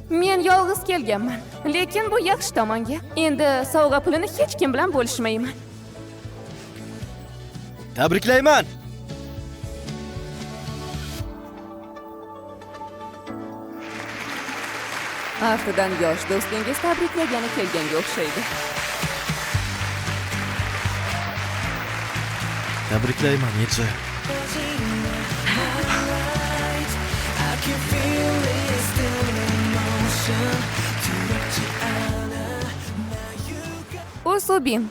Men yolg'iz kelganman, lekin bu yaxshi tomonga. Endi sovg'a pulini hech kim bilan bo'lishmayman. Tabriklayman. Artidan yosh do'stingiz tabriklagani kelganga o'xshaydi. Tabriklayman, Yeji. Usubin,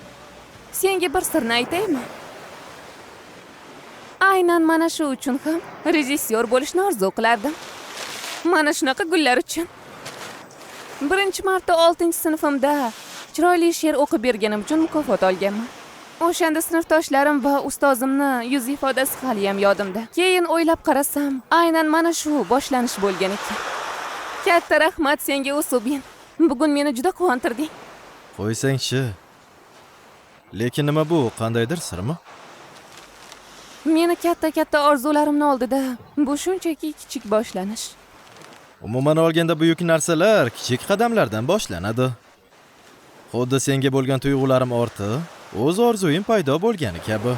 senga bir sirni aytaymi? Aynan mana shu uchun ham rejissyor bo'lishni orzu qilardim. Mana shunaqa gullar uchun. Birinchi marta 6-sinfimda chiroyli she'r o'qib berganim uchun mukofot olganman. O'shanda sinfdoshlarim va ustozimni yuz ifodasi haliyam yodimda. Keyin o'ylab qarasam, aynan mana shu boshlanish bo'lgan ekan. Katta rahmat senga, Usubin. Bugun meni juda quvontirding. Qo'ysangchi. Lekin nima bu, qandaydir sirmi? Meni katta-katta orzularimni oldida bu shunchaki kichik boshlanish. Umuman olganda buyuk narsalar kichik qadamlardan boshlanadi. Xuddi senga bo'lgan tuyg'ularim ortib, o'z orzuyim paydo bo'lgani kabi.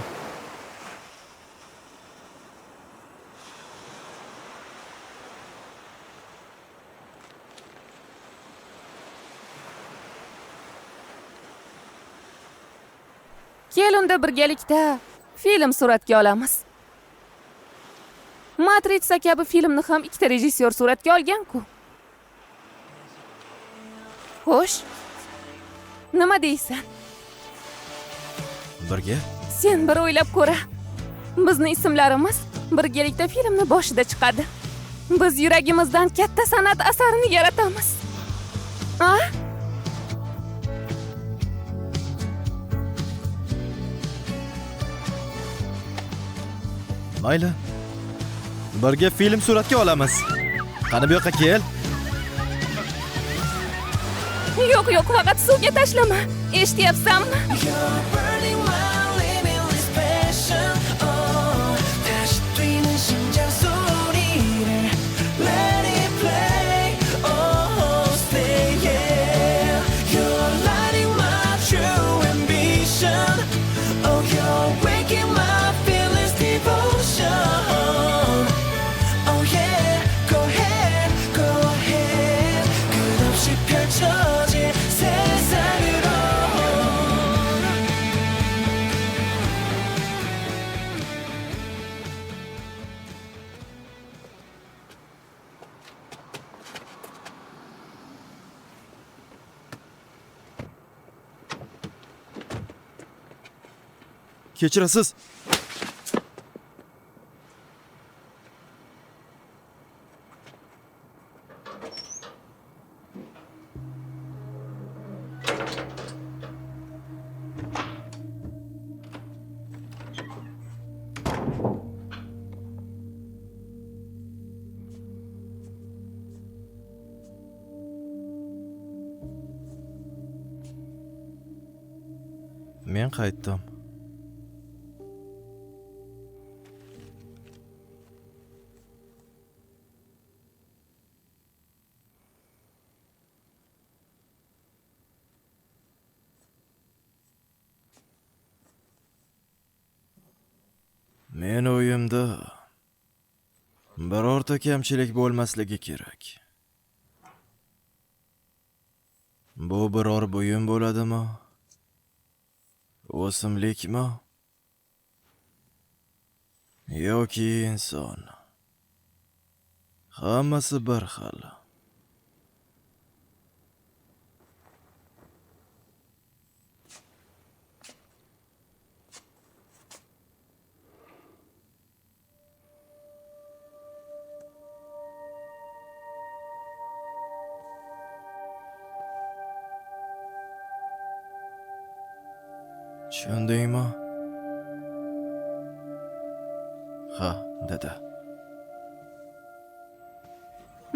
Kel unda birgalikda film suratga olamiz. Matritsa kabi filmni ham ikkita rejissyor suratga olgan-ku. Xo'sh, nima deysan? Birga? Sen bir o'ylab ko'ra. Bizni ismlarimiz birgalikda filmni boshida chiqadi. Biz yuragimizdan katta san'at asarini yaratamiz. A? Mayli. Birga film suratga olamiz. Qani bu yoqqa kel. Yo'q, yo'q, faqat suvga tashlama. Eshityapsanmi? Kechirasiz. Men qaytdim. Men o'yimda birorta kamchilik bo'lmasligi kerak. Bu biror buyum bo'ladimi? O'simlikmi? Yoki inson? Hammasi bir xil. Tushundingmi? Ha, dedi.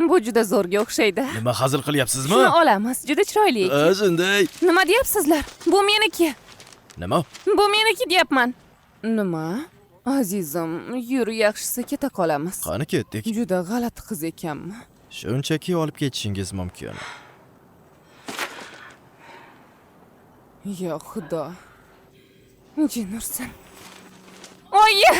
Bu juda zo'rga o'xshaydi. Nima hazil qilyapsizmi? Shuni olamiz, juda chiroyli ekan. Ha, shunday. Nima deyapsizlar? Bu meniki. Nima? Bu meniki deyapman. Nima? Azizim, yur, yaxshisi keta qolamiz. Qani ketdik? Juda g'alati qiz ekanmi? Shunchaki olib ketishingiz mumkin. Yo Xudo. Jin ursin. Oyi!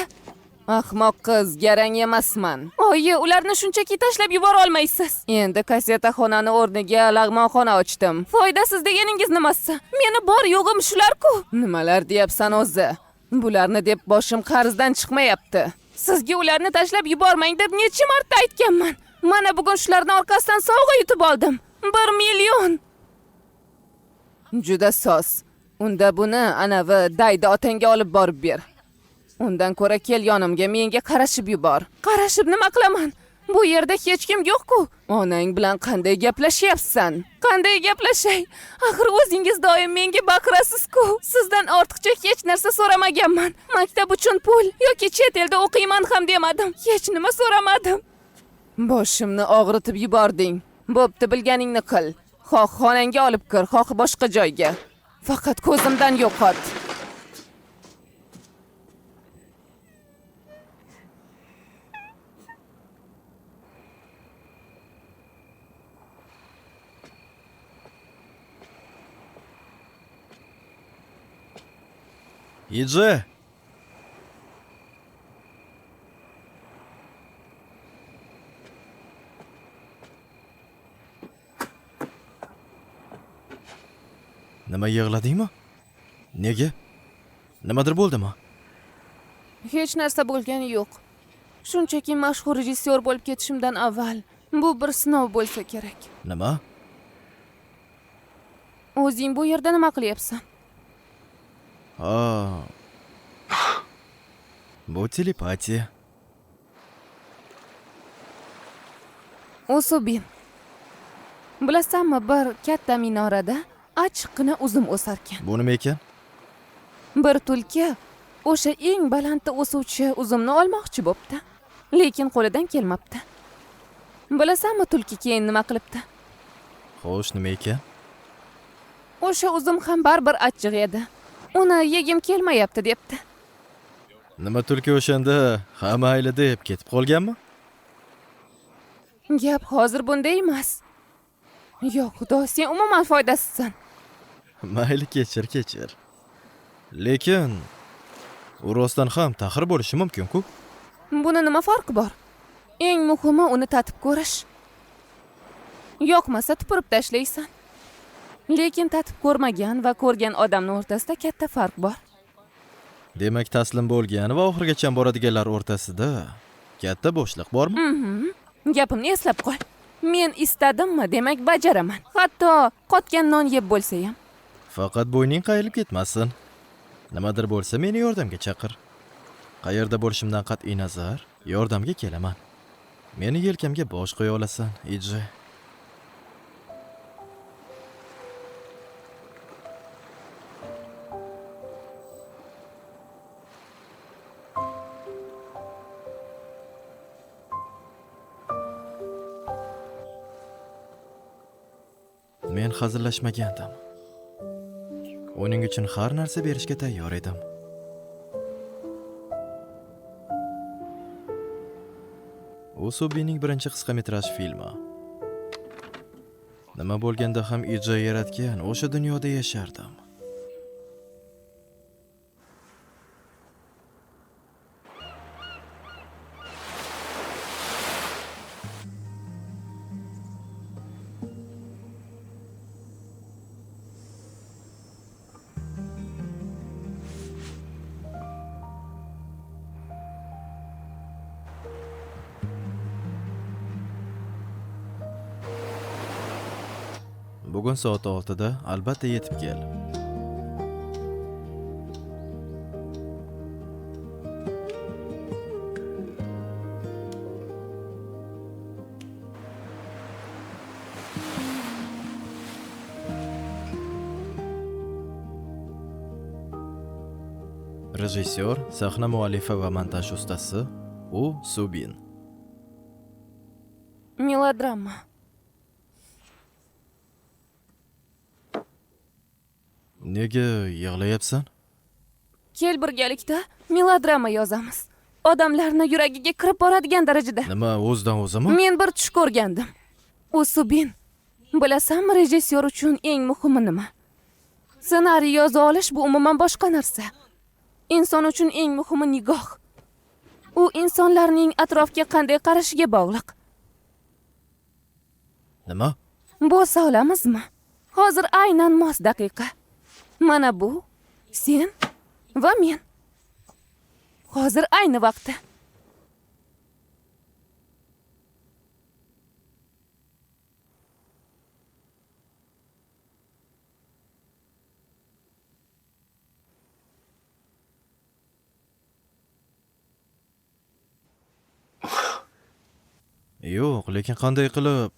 Ahmoq qiz, garang emasman. Oyi, ularni shunchaki tashlab yubora olmaysiz. Endi kassetaxonani o'rniga lag'monxona ochdim. Foydasiz deganingiz nimasi? Meni bor yo'g'im shular-ku. Nimalar deyapsan o'zi? Bularni deb boshim qarzdan chiqmayapti. Sizga ularni tashlab yubormang deb necha marta aytganman. Mana bugun shularni orqasidan sovg'a yutib oldim. 1 million. Juda soz. Unda buni anavi daydi otangga olib borib ber. Undan ko'ra kel yonimga, menga qarashib yubor. Qarashib nima qilaman? Bu yerda hech kim yo'q-ku. Onang bilan qanday gaplashyapsan? Qanday gaplashay? Axir o'zingiz doim menga baqirasiz-ku. Sizdan ortiqcha hech narsa so'ramaganman. Maktab uchun pul yoki chet elda o'qiyman ham demadim. Hech nima so'ramadim. Boshimni og'ritib yubording. Bo'pti, bilganingni qil. Xoh xonangga olib kir, xoh boshqa joyga. Faqat ko'zimdan yo'qot. Ije! Nima, yig'ladingmi? Nega? Nimadir bo'ldimi? Hech narsa bo'lgani yo'q. Shunchaki mashhur rejissyor bo'lib ketishimdan avval bu bir sinov bo'lsa kerak. Nima? O'zing bu yerda nima qilyapsan? Ha. Bu telepatiya. Usubin. Bilasanmi, bir katta minorada achchiqqina uzum o'sarkan. Bu nima ekan? Bir tulki o'sha eng balandda o'suvchi uzumni olmoqchi bo'pti, lekin qo'lidan kelmabdi. Bilasanmi, tulki keyin nima qilibdi? Xo'sh, nima ekan? O'sha uzum ham baribir achchiq edi. Uni yegim kelmayapti debdi. Nima, tulki o'shanda ha mayli deb ketib qolganmi? Gap hozir bunda emas. Yo'q, Xudo, sen umuman foydasizsan. Mayli, kechir, kechir. Lekin u rostdan ham taxir bo'lishi mumkin-ku. Buni nima farqi bor? Eng muhimi uni tatib ko'rish. Yoqmasa tupurib tashlaysan. Lekin tatib ko'rmagan va ko'rgan odamning o'rtasida katta farq bor. Demak, taslim bo'lgan va oxirigacha boradiganlar o'rtasida katta bo'shliq bormi? Gapimni eslab qol. Men istadimmi, demak bajaraman. Hatto qotgan non yeb bo'lsa ham. Faqat bo'yning qayrilib ketmasin. Nimadir bo'lsa meni yordamga chaqir. Qayerda bo'lishimdan qat'iy nazar, yordamga kelaman. Meni yelkamga bosh qo'ya olasan, Ije. Men hazillashmagandim. Uning uchun har narsa berishga tayyor edim. Usubining birinchi qisqa metraj filmi. Nima bo'lganda ham Ije yaratgan o'sha dunyoda yashardim. Bugun soat 6da albatta yetib kel. Rejissyor, sahna muallifi va montaj ustasi U Subin. Melodrama. Nega yig'layapsan? Kel birgalikda melodrama yozamiz. Odamlarni yuragiga kirib boradigan darajada. Nima, o'zidan o'zimi? Men bir tush ko'rgandim. Usubin, bilasanmi, rejissyor uchun eng muhimi nima? Ssenariy yoza olish bu umuman boshqa narsa. Inson uchun eng muhimi nigoh. U insonlarning atrofga qanday qarashiga bog'liq. Nima? Bo'sa olamizmi? Hozir aynan mos daqiqa. Mana bu sen va men. Hozir ayni vaqti. Yo'q, lekin qanday qilib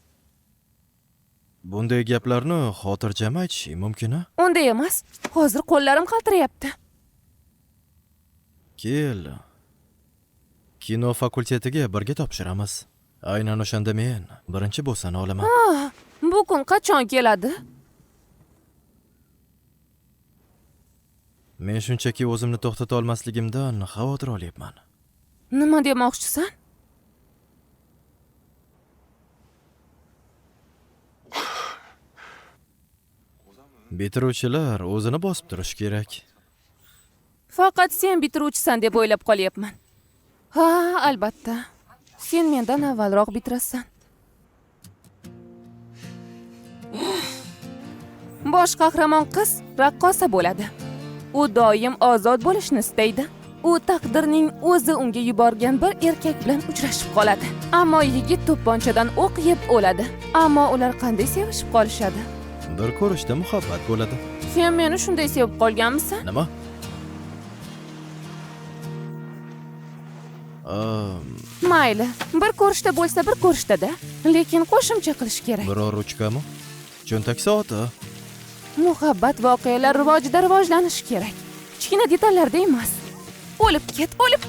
bunday gaplarni xotirjam aytishing mumkin, a? Unday emas. Hozir qo'llarim qaltirayapti. Kel. Kino fakultetiga birga topshiramiz. Aynan o'shanda men birinchi bo'sani olaman. Ah, bu kun qachon keladi? Men shunchaki o'zimni to'xtata olmasligimdan xavotir olyapman. Nima demoqchisan? Bitiruvchilar o'zini bosib turishi kerak. Faqat sen bitiruvchisan deb o'ylab qolyapman. Ha, albatta. Sen mendan avvalroq bitirasan. Bosh qahramon qiz raqqosa bo'ladi. U doim ozod bo'lishni istaydi. U taqdirning o'zi unga yuborgan bir erkak bilan uchrashib qoladi. Ammo yigit to'pponchadan o'q yeb o'ladi. Ammo ular qanday sevishib qolishadi? Bir ko'rishda muhabbat bo'ladi. Sen meni shunday sevib qolganmisan? Nima? Mayli, bir ko'rishda bo'lsa bir ko'rishda-da, lekin qo'shimcha qilish kerak. Biror ruchkami? Cho'ntak soati. Muhabbat voqealar rivojida rivojlanishi kerak. Kichkina detallarda emas. O'lib ket, o'lib